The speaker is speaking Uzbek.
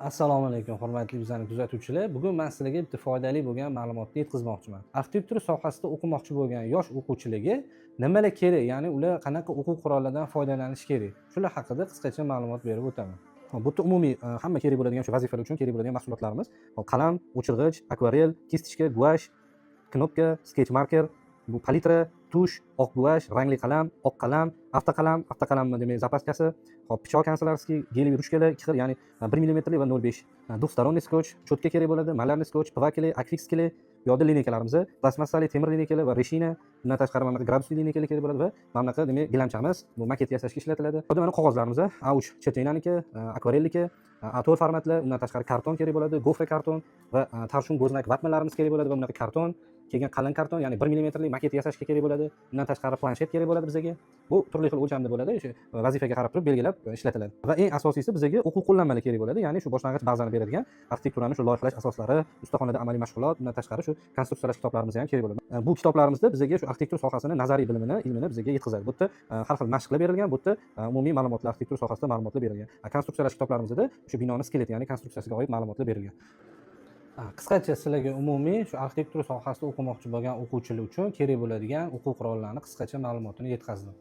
Assalomu alaykum, hurmatli bizani kuzatuvchilar. Bugun man sizlarga bitta foydali bo'lgan ma'lumotni yetkazmoqchiman. Arxitektura sohasida o'qimoqchi bo'lgan yosh o'quvchilarga nimalar kerak, ya'ni ular qanaqa o'quv qurollaridan foydalanishi kerak, shular haqida qisqacha ma'lumot berib o'taman. Hop, bu yerda umumiy hamma kerak bo'ladigan, shu vazifalar uchun kerak bo'ladigan mahsulotlarimiz. Hop, qalam, o'chirg'ich, akvarel, кисточка, guash, knopka, sketch marker, bu palitra, tush, oq guash, rangli qalam, oq qalam, avtoqalam, avtoqalamni demak запаска si, hop, pichoq канцелярский, гелевый ruchkalar ikki xil, ya'ni 1 millimetrli va 0,5, двухсторонний скотч, чётка kerak bo'ladi, малярный скотч, ПВА клей, akfix клей. Bu yoqda lineykalarimiz, plastmassali temir lineykalar va решина. Undan tashqari mana bunaqa градусный lineykalar kerak bo'ladi va mana bunaqa demak gilamchamiz, bu maket yasashga ishlatiladi. Bu yerda mana qog'ozlarimiz, A3 черчения niki, akvarelniki, A4 formatlar. Undan tashqari karton kerak bo'ladi, гофра karton va tarshun go'znak ватман larimiz kerak bo'ladi va bunaqa karton, keyin qalin karton, ya'ni 1 millimetrli maket yasashga kerak bo'ladi. Undan tashqari planshet kerak bo'ladi bizga. Bu turli xil o'lchamda bo'ladi, o'sha vazifaga qarab turib belgilab ishlatiladi. Va eng asosiysi, bizga o'quv qo'llanmalar kerak bo'ladi, ya'ni shu boshlang'ich bazani beradigan arxitekturani shu loyihalash asoslari, ustaxonada amaliy mashg'ulot, undan tashqari shu konstruksiyalash kitoblarimiz ham kerak bo'ladi. Bu kitoblarimizda bizga shu arxitektura sohasini nazariy bilimini, ilmini bizga yetkazadi. Bu yerda har xil mashqlar berilgan, bu yerda umumiy ma'lumotlar, arxitektura sohasida ma'lumotlar berilgan. Konstruksiyalash kitoblarimizda o'sha binoni skeleti, ya'ni konstruksiyasiga oid ma'lumotlar berilgan. Qisqacha sizlarga umumiy shu arxitektura sohasida o'qimoqchi bo'lgan o'quvchilar uchun kerak bo'ladigan o'quv qurollarini qisqacha ma'lumotini yetkazdim.